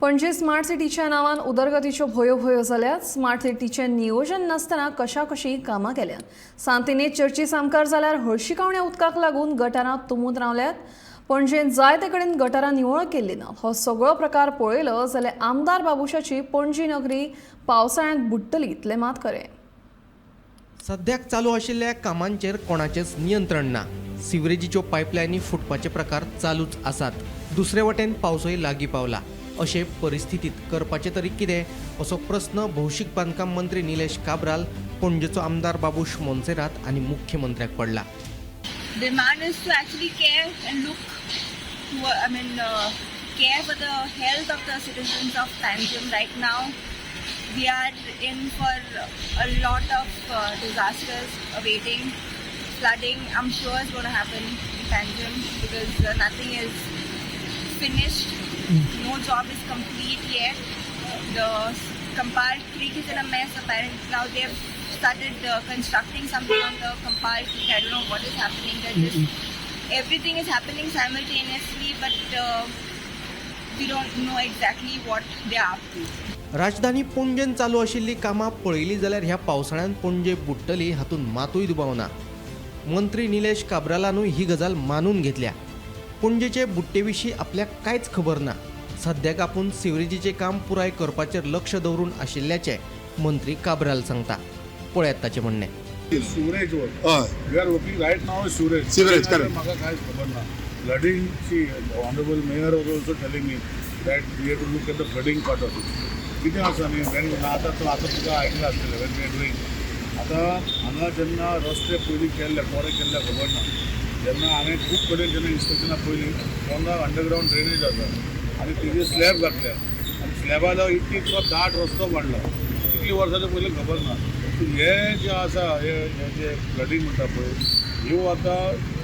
Panaji smart सिटीच्या नांवान उदरगतीच्यो भोयो भोयो जाल्यात. स्मार्ट सिटीचें नियोजन नासतना कशाकशी कामां केल्यात. सांतिनेज चर्ची सामकार जाल्यार हळशिकावण्या उदकाक लागून गटारां तुंबून रावल्यात. पणजेंत जायते कडेन गटारां निवळ केल्ली ना. हो सगळो प्रकार पळयलो जाल्यार आमदार बाबुशाची पणजी नगरी पावसाळ्यांत बुडटली इतलें मात खरें. सद्याक चालू आशिल्ल्या कामांचेर कोणाचेंच नियंत्रण ना. सिवरेजीच्यो पायपलायनी फुटपाचे प्रकार चालूच आसात. दुसरे वटेन पावसय लागीं पावला. अशे परिस्थितीत करपाचें तरी कितें, असो प्रस्न भौशीक बांदकाम मंत्री निलेश काब्राल, पणजेचो आमदार बाबूश मोन्सेरात आनी मुख्यमंत्र्याक पडला. Demand is to actually care and look to, I mean, care for the health of the citizens of Panjim. Right now, we are in for a lot of disasters awaiting. Flooding, I'm sure, is going to happen in Panjim because nothing is finished. No job is complete yet. The Campal Creek is in a mess. Apparently, now they've started constructing something on the Campal Creek. I don't know what is happening. They're just everything is happening simultaneously, but we don't know exactly what they are up to. राजधानी पणजेन चालू आशिल्लीं कामां पळयली जाल्यार ह्या पावसाळ्यान पणजे बुडटली हातूंत मातूय दुबाव ना. मंत्री निलेश काब्रालानूय ही गजाल मानून घेतल्या. पणजेचे बुडटे विशीं आपल्याक कांयच खबर ना. सद्याक आपूण सिवरेजीचें काम पुराय करपाचेर लक्ष दवरून आशिल्ल्याचें मंत्री काब्राल सांगता. पळयात ताचें म्हणणें. सिवरेज वर. हय. We are working right now sewerage. Sewerage, correct. म्हाका कांयच खबर ना. फ्लडींगची honourable mayor was also telling me that we have to look at the flooding part of it. कितें आसा न्ही, when आतां तूं आतां तुका आयकलां आसतलें, when we are doing आतां हांगा जेन्ना रस्ते पयलीं केल्ले, कोरे केल्ले खबर ना, जेन्ना हांवें खूब कडेन जेन्ना इन्स्पेक्शनां पयलीं, पोंदा अंडरग्रावंड ड्रेनेज आसा आनी तेजेर स्लॅब घातल्या आनी स्लॅबा जावन इतलो दाट रस्तो बांदला. कितलीं वर्सां तें पयलीं खबर ना. सो हे जे आसा, हे हे जे फ्लडींग म्हणटा पळय, ह्यो आतां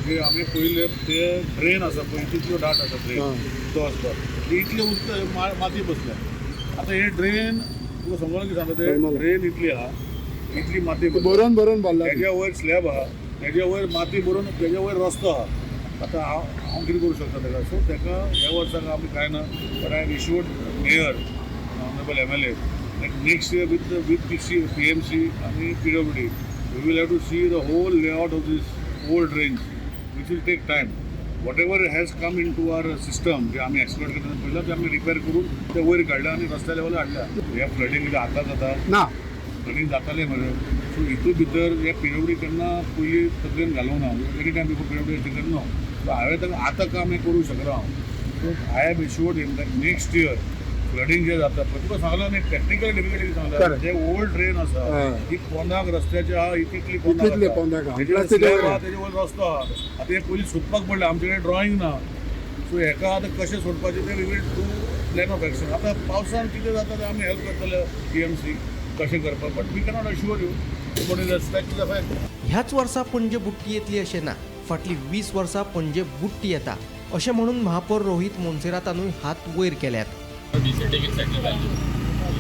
जे आमी पयले ते ड्रेन आसा पळय, तितल्यो दाट आसा ड्रेन तो वचपाक इतले उदक माती बसल्या. आतां हे ड्रेन तुका समजून कितें सांगता, ते ड्रेन इतली आहा, इतली माती बसल्या. बरोवन बरोवन भरला. तेज्या वयर स्लॅब आहा, तेज्या वयर माती भरून तेज्या वयर रस्तो आहा. आतां हांव हांव कितें करूं शकता तेका? सो तेका ह्या वर्साक आमी कांय ना, but I assured mayor, honourable MLA, next year with PC PMC आनी PWD, we will have to see the whole layout of this old drains, which will take time. Whatever has come into our system, जे आमी explore करतना पयलां, ते आमी repair करून ते वयर काडल्या आनी रस्त्या लेवलार हाडल्या. हे फ्लडींग कितें आतां जाता? ना. फ्लडींग जातालें मरे. सो हितून भितर हे पीडब्ल्यूडी केन्ना पयलीं तकलेन घालूंक ना. Any time before PWD taken no. So हांवें ताका आतां काम हें करूंक शकना हांव. So I have assured him that next year flooding जें जाता पळय, तुका सांगलां न्ही, टॅक्निकल डिफिकल्टी सांगला. Correct. जे ओल्ड ड्रेन आसा, ती पोंदाक रस्त्याच्या आहा, इतली पोंदाक इतली आसा. पोंदाक आहा. तेजेर प्लस तेजेर स्लॅब आहा, तेजे वयर रस्तो आहा. आतां हें पयलीं सोदपाक पडलें, आमचे कडेन ड्रॉइंग ना. सो हेका आतां कशें सोडपाचें तें we will do plan of action. आतां पावसान कितें जाता तें आमी हेल्प करतले पीएमसी कशें करपाक, but we cannot assure you, but is respect the fact. ह्याच वर्सा पणजे बुडटी येतली अशें ना. फाटलीं 20 वर्सां पणजे बुडटी येता अशें म्हणून महापौर रोहीत मोन्सेरातानूय हात वयर केल्यात. We taken central value.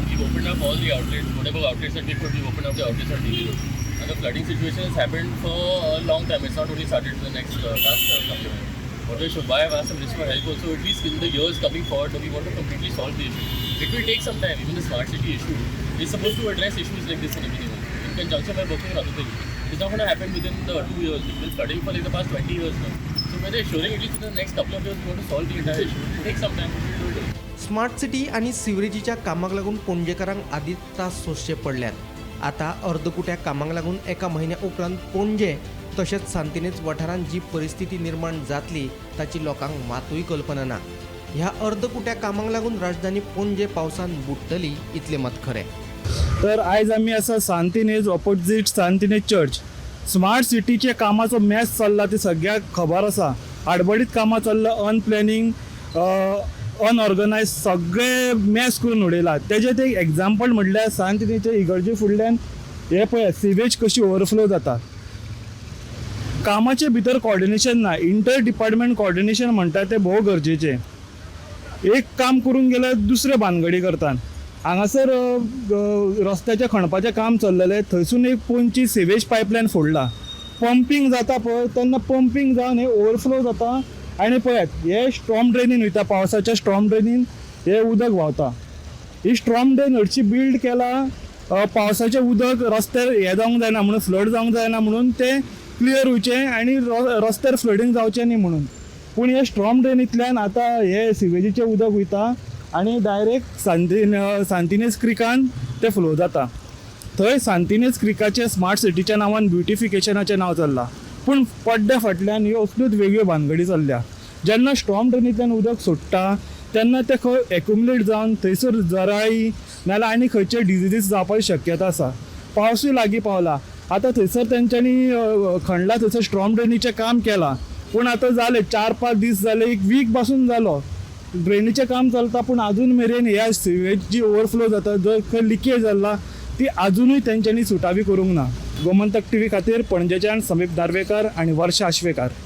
We've opened up all the outlets, whatever outlets that we could, we've opened up the outlets on DV Road. And the flooding situation has happened for a long time. It's not only started in the next last couple of years. What we should, why I've asked the minister for help also, at least in the years coming forward, we want to completely solve the issue. It will take some time. Even the smart city issue is supposed to address issues like this and everything else. In conjunction by working on other things. It's not going to happen within the 2 years. It's been flooding for like the past 20 years now. So we're assuring at least in the next couple of years we want to solve the entire issue. It will take some time, but we'll do it. Smart city आनी सिवरेजीच्या कामाक लागून पणजेकारांक आदींच त्रास सोंसचे पडल्यात. आतां अर्दकुट्या कामांक लागून एका म्हयन्या उपरांत पणजे तशेंच सांतिनेज वाठारांत जी परिस्थिती निर्माण जातली ताची लोकांक मातूय कल्पना ना. ह्या अर्दकुट्या कामांक लागून राजधानी पणजे पावसान बुडटली इतलें मात खरें. तर आयज आमी आसा Santinez, opposite Santinez church. Smart सिटीचे कामाचो मॅस चल्ला ती सगळ्याक खबर आसा. आडबडीत कामां चल्ला, अनप्लॅनिंग, अनऑर्गनायज, सगळे मॅस करून उडयला. तेजें ते एग्जाम्पल म्हणल्यार सांतिनेजच्या इगर्जे फुडल्यान हे पळयात, सिवेज कशी ओवरफ्लो जाता. कामाचे भितर कॉर्डिनेशन ना. इंटर डिपार्टमेंट कॉर्डिनेशन म्हणटा तें भोव गरजेचें. एक काम करूंक गेल्यार दुसरे भानगडी करतात. हांगासर रस्त्याचें खणपाचें काम चल्लेलें, थंयसून एक पोंची सिवेज पायपलायन फोडला. पंपींग जाता पळय, तेन्ना पंपींग जावन हें ओवरफ्लो जाता आनी पळयात, हे स्टॉर्म ड्रेनीन वयता. पावसाच्या स्टॉर्म ड्रेनीन. हें उदक व्हांवता. ही स्ट्रॉम ड्रेन हरशी बिल्ड केला, पावसाचें उदक रस्त्यार हें जावंक जायना म्हणून, फ्लड जावंक जायना म्हणून, तें क्लियर वयचें आनी रस्त्यार फ्लडींग जावचें न्ही म्हणून. पूण हे स्ट्रॉम ड्रेनींतल्यान आतां हे सिवेजीचें उदक वयता आनी डायरेक्ट सांतिनेज क्रिकान तें फ्लो जाता. थंय सांतिनेज क्रिकाचें स्मार्ट सिटीच्या नांवान ब्युटिफिकेशनाचें नांव चल्लां, पूण पड्ड्या फाटल्यान ह्यो असल्योच वेगळ्यो भानगडी चल्ल्या. जेन्ना स्टॉर्म ड्रेनींतल्यान उदक सोडटा तेन्ना तें खंय एक्युमुलेट जावन थंयसर जराळी नाजाल्यार आनी खंयचे डिजिजीस जावपाची शक्यता आसा. पावसूय लागीं पावला आतां. थंयसर तेंच्यांनी खणला थंयसर स्ट्रॉम ड्रेनीचें काम केलां, पूण आतां जालें 4-5 दीस जाले, एक वीक पासून जालो ड्रेनीचें काम चलता, पूण आजून मेरेन ह्या सिवेज जी ओवरफ्लो जाता, जर खंय लिकेज जाला, ती आजुनूय तेंच्यांनी सुटावी करूंक ना. गोमंतक टीव्ही खातीर पणजेच्यान समीप दार्वेकर आनी वर्षा आश्वेकार.